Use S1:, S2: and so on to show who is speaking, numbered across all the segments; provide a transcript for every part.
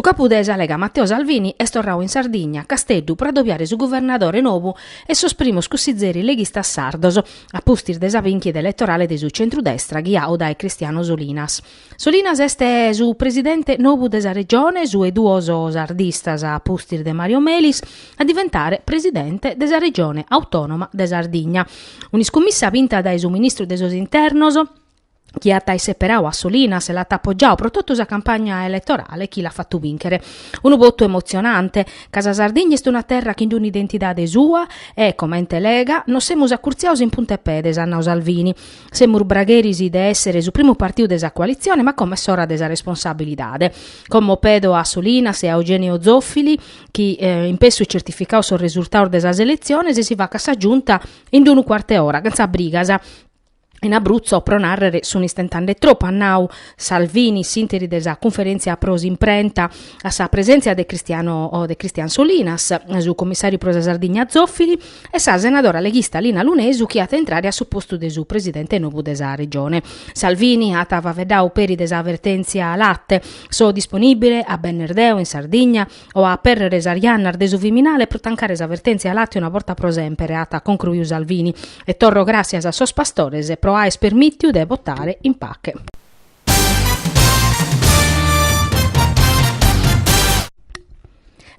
S1: capu de sa Lega Matteo Salvini est torradu in Sardigna, a Casteddu, pro adobiare su guvernadore nou e sos primos cussizeris leghistas sardos, a pustis de sa bìnchida eletorale de su centrudestra ghiadu dae Cristiano Solinas. Solinas est su presidente nou de sa Regione, su 'e duos sardistas a pustis de Mario Melis, a diventare presidente de sa Regione Autònoma de Sardigna. Un'iscummissa binta dae su ministru de sos Internos, chi at isseperadu a Solinas e l'at apogiadu pro totu sa campagna eletorale chi l'at fatu bìnchere. Unu votu emotzionante, ca sa Sardigna est una terra chin un'identidade sua e, comente Lega, nos semus acurtziados in punta 'e pedes, at nadu Salvini. Semus bragheris de èssere su primu partiu de sa coalitzione, ma como est s'ora de sa responsabilidade. Como pedo a Solinas e a Eugenio Zoffili chi, in pessu certificados sos resurtados de sas eletziones, si facat sa giunta in unu cuartu 'e ora, chentza brigas. In Abruzzo, pro nàrrere, sun istentende tropu, at nadu Salvini in s'ìnteri de sa cunferèntzia pro s'imprenta a sa presèntzia de Cristiano de Christian Solinas, su commissàriu pro sa Sardigna Zoffili e sa senadora leghista Lina Lunesu chi at a intrare a su postu de su presidente nou de sa Regione. Salvini at faeddadu peri de sa vertèntzia latte, So disponìbile a bènnere deo in Sardigna o a apèrrere sas jannas de su Viminale pro tancare sa vertèntzia latte una borta pro semper, at concruiu Salvini. E torro gràssias a sos pastores pro aer permìtiu de votare in pache.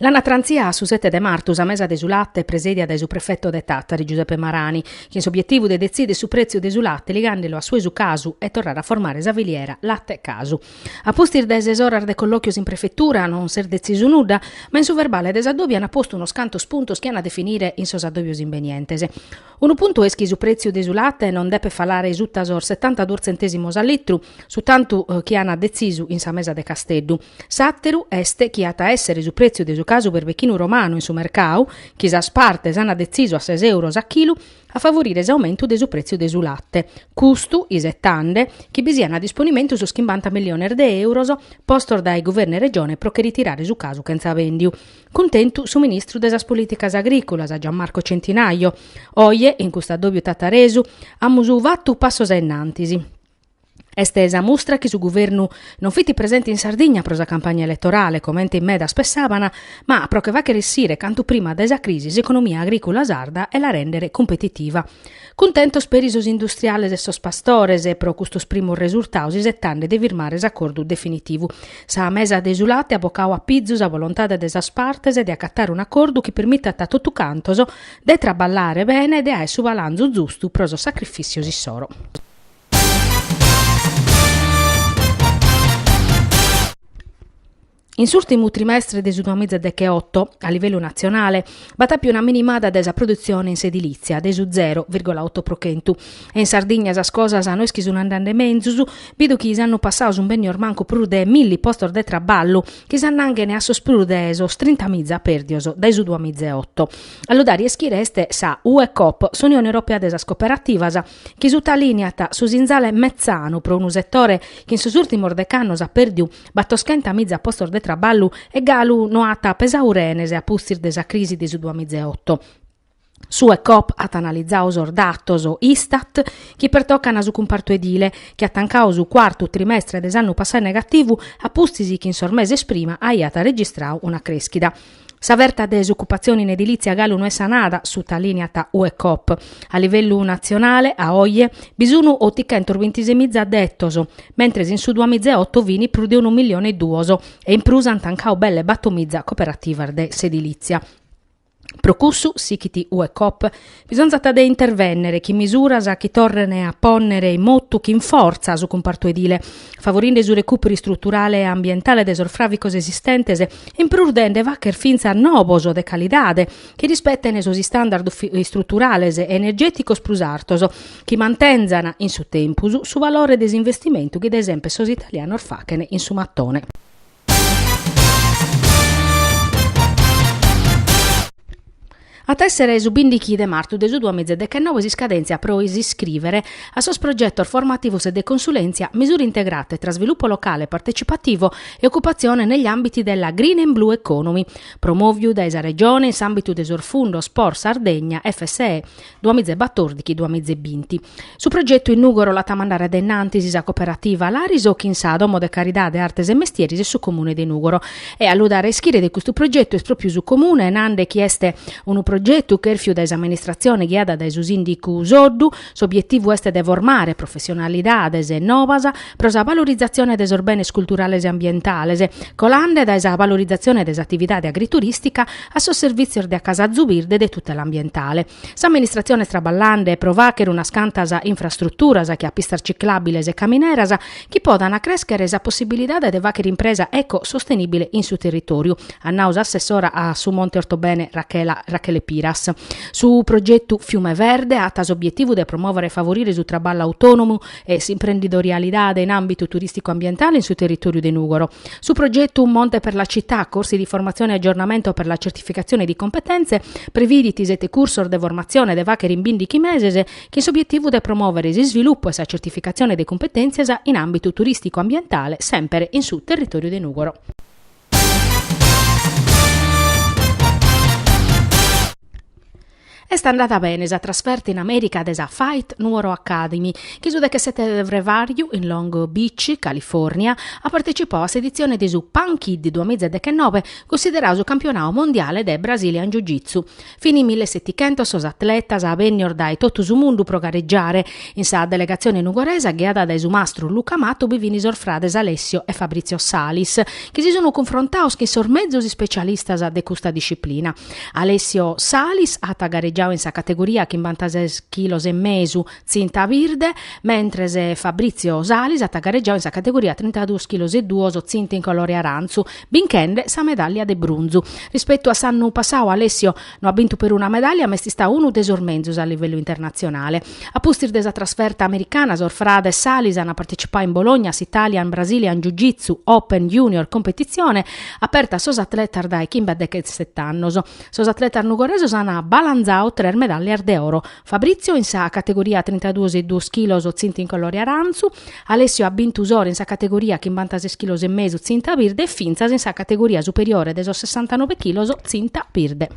S1: L'ana trantzia a su sete de martu sa mesa de su latte presèdia dae su prefeto de Tàtari, Giuseppe Marani, chin s'obietivu de detzìdere su prètziu de su latte ligàndelu a su 'e su casu e torrare a formare sa filiera latte-casu. A pustis de ses oras de collòchios in prefetura non s'est detzisu nudda, ma in su verbale de s'addòbiu an postu unos cantos puntos chi an a definire in sos addòbios imbenientes. Unu puntu est chi su prètziu de su late non depet falare suta sos setantaduos tzentèsimos a litru, su tantu chi an detzisu in sa mesa de Casteddu. S'àteru est chi at a èssere su prètziu de su casu berbechinu romanu in su mercau, chi sas partes an detzisu a ses euros a chilu, a favorire s'aumentu de su prètziu de su late, custu isetande chi bi sian a disponimentu sos chimbanta milliones de euros postos dae Guvernu e Regione pro che ritirare su casu chentza bèndiu. Cuntentu su ministru de sas Polìticas Agrìculas, Gianmarco Centinaio. Oje, in custu addòbiu tataresu, amus fatu passos a innantis. Est sa mustra chi su guvernu non fit presente in Sardigna pro sa campagna eletorale, comente in medas pessaban, ma pro che fàghere essire cantu prima dae sa crisi s'economia agrìcula sarda e la rèndere cumpetitiva. Cuntentos peri sos industriales e sos pastores pro custos primos resurtados isetande de firmare s'acordu definitivu. Sa mesa de su late at bocadu a pizu sa volontade de sas partes de acatare un'acordu chi permitat a totu cantos de traballare bene e de aer su balanzu zustu pro sos sacrifìssios issoro. In s'ùrtimu trimestre de su duamiza e decheoto, a livellu natzionale, b'at àpiu una minimada de sa produtzione in s'edilìtzia de su zero vìrgola oto pro chentu. E in Sardigna sas cosas no est chi sun andende menzus, bidu chi s'annu passadu sun bènnios mancu prus de milli postos de traballu, chi s'annanghen a sos prus de sos trintamiza pèrdios dae su duamiza e oto. A lu dare a ischire est sa Uecoop, s'Unione Europea de sas Cooperativas, chi sutalìniat su sinzale metzanu pro unu setore chi in sos ùrtimos dech'annos at pèrdiu batoschentamiza postos de traballu e galu no at pesadu renes a pustis de sa crisi de su duamiza e oto. S'Uecoop at analizadu sos datos Istat chi pertocan su cumpartu edile, chi at tancadu su cuartu trimestre de s'annu passadu negativu a pustis chi in sos meses prima aiat registradu una crèschida. Sa ferta de s'ocupatzione in edilìtzia galu no est sanada, sutalìniat Uecoop. A livellu natzionale, a oje, bi sun otichentosbintisemiza addetos, mentres in su duamiza e oto fin prus de unu millione e duos, e in prus an tancadu belle batomiza cooperativas de s'edilìtzia. Pro cussu, sichit Uecoop, bisonzat de intervènnere chin misuras chi torren a pònnere in motu chin fortza su cumpartu edile, favorinde su recùperu istruturale e ambientale de sos fràvicos esistentes, in prus de nde fàghere fintzas nobos de calidade chi rispeten sos istandard istruturales e energèticos prus artos, chi mantenzan in su tempus su valore de s'investimentu chi dae semper sos italianos faghen in su matone. At a èssere su bìndighi de martu de su duamiza e dechenoe s'iscadèntzia pro s'iscrìvere a sos progetos formativos e de consulèntzia Misure integrate tra sviluppo locale partecipativo e occupazione negli ambiti della Green and Blue Economy, promòviu dae sa Regione in s'àmbitu de sos fundos Por Sardegna FSE duamiza e batòrdighi duamiza e binti. Su progetu in Nùgoro l'at a mandare a dae in antis sa cooperativa Lariso chin sa Domo de Caridade Artes e Mestieris e su Comune de Nùgoro. E a lu dare a ischire de custu progetu est pròpiu su Comune, nande chi est unu progetu chèrfiu dae s'amministratzione ghiada dae su sìndicu Soddu. S'obietivu est de formare professionalidades novas pro sa valorizatzione de sos benes culturales e ambientales, colande dae sa valorizatzione de s'atividade agriturìstica a sos servìtzios de acasazu birde e de tutela ambientale. S'amministratzione est traballande pro fàghere unas cantas infrastruturas che a pistas ciclàbiles e camineras chi podan crèschere sa possibilidade de fàghere impresa eco-sostenìbile in su territòriu, at nau s'assessora a su Monte Ortobene Rachela Rachele Piras. Su progetu Fiume Verde at s'obietivu de promòvere e favorire su traballu autònomu e s'imprendidorialidade in àmbitu turìsticu-ambientale in su territòriu de Nùgoro. Su progetu Monte per la città, corsi di formazione e aggiornamento per la certificazione di competenze, previdit sete cursos de formatzione de fàghere in bìndighi meses, chin s'obietivu de promòvere s'isvilupu e sa certificatzione de cumpetèntzias in àmbitu turìsticu-ambientale semper in su territòriu de Nùgoro. Est andada bene sa trasferta in Amèrica de sa Fight Nuoro Academy, chi su dechesete de frevàriu in Long Beach, Califòrnia, at partecipau a s'editzione de su Pan Kid duamiza e dechenoe, cunsiderau su campionau mondiale de Brazilian Jiu Jitsu. Fin millesetichentos sos atletas bènnios dae totu su mundu pro garegiare. In sa delegatzione nugoresa, ghiada dae su mastru Luca Mattu, bi fin sos frades Alessio e Fabrizio Salis, chi si sun cunfrontados chin sos mezus ispecialistas de custa disciplina. Alessio Salis at garegiadu in sa categoria chimbantases chilos e mesu tzinta birde, mentres Fabrizio Salis at garegiadu in sa categoria trintaduos chilos e duos tzinta in colore arantzu, binchende sa medàllia de brunzu. Rispetu a s'annu passadu Alessio no at bintu peruna medàllia ma est istadu unu de sos menzus a livellu internatzionale. A pustis de sa trasferta americana sos frades Salis ant partecipadu in Bologna a s'Italian Brazilian Jiu Jitsu Open Junior competitzione aperta a sos atletas dae chimbe a dechesete annos. Sos atletas nugoresos ant balanzadu tres medàllias de oro, Fabrizio in sa categoria trintaduos e duos chilos tzinta in colore arantzu, Alessio at bintu s'oro in sa categoria chimbantases chilos e mesu tzinta birde e fintzas in sa categoria superiore de sos sessantanoe chilos tzinta birde.